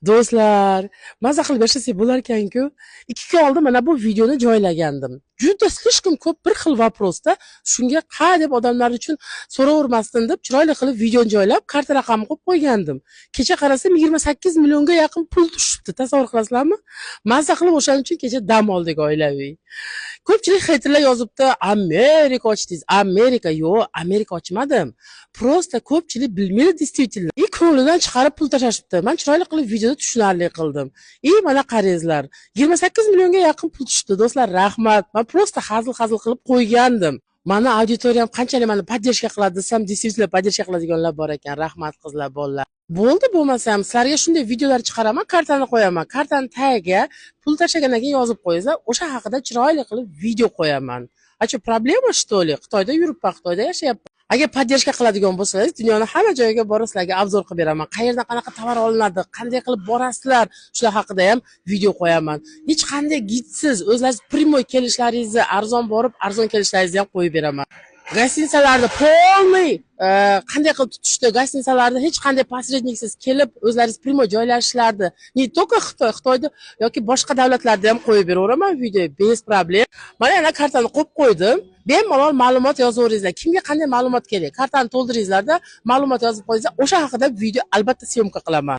Do'stlar, maza qilib yashasak bo'larkan-ku. 2 kun oldin mana bu videoni joylagandim. Juda слишком ko'p bir xil вопрос da. Shunga ha deb odamlar uchun so'ravermasdan deb chiroyli qilib videoni joylab, karta raqamini qo'yib qo'ygandim. Kecha qarasam, 28 millionga yaqin pul tushibdi. Tasavvur qilasizlarmi? Maza qilib o'shaning uchun kecha dam oldik oilaviy. Ko'pchilik хейтер lar yozibdi, "Amerika ochdingiz." Amerika yo'q, Amerika ochmadim. Просто ko'pchilik bilmaydi действительно. И ko'nglidan chiqarib pul tashlashibdi. Men chiroyli qilib videoda tushunarli qildim. И mana qarangizlar, 28 millionga yaqin pul tushdi. Do'stlar, rahmat. Men просто hazil-hazil qilib qo'ygandim. Mani auditoriyam qanchalik mani поддержка qiladi desam, действительно поддержка qiladiganlar bor ekan. Rahmat, qizlar, bolalar. Bo'ldi, bo'lmasam sizlarga shunday videolar chiqaraman, kartani qo'yaman. Kartani tagiga pul tashlagandan keyin yozib qo'yinglar. O'sha haqida chiroyli qilib video qo'yaman. А что, проблема, что ли? Xitoyda yuribman, Xitoyda yashayapman. Agar поддержка qiladigan bo'lsangiz, dunyoni hamma joyiga borib sizlarga обзор qilib beraman. Qayerdan qanaqa tovar olinadi, qanday qilib borasizlar, shular haqida ham video qo'yaman. Hech qanday gidsiz, o'zlaringiz прямой kelishlaringizni, arzon borib, arzon kelishlaringizni ham qo'yib beraman. Гостиница larda полный qanday qilib tutishdi, гостиница larda hech qanday посредник siz kelib, o'zlaringiz прямой joylashishlardi. Не только Xitoy, Xitoyda yoki boshqa davlatlarda ham qo'yib beraveraman video без проблем. Mana yana kartani qo'yib qo'ydim. Bemalol ma'lumot yozaveringizlar. Kimga qanday ma'lumot kerak? Kartani to'ldiringizlarda, ma'lumot yozib qo'yingizlar. O'sha haqida video albatta съёмка qilaman.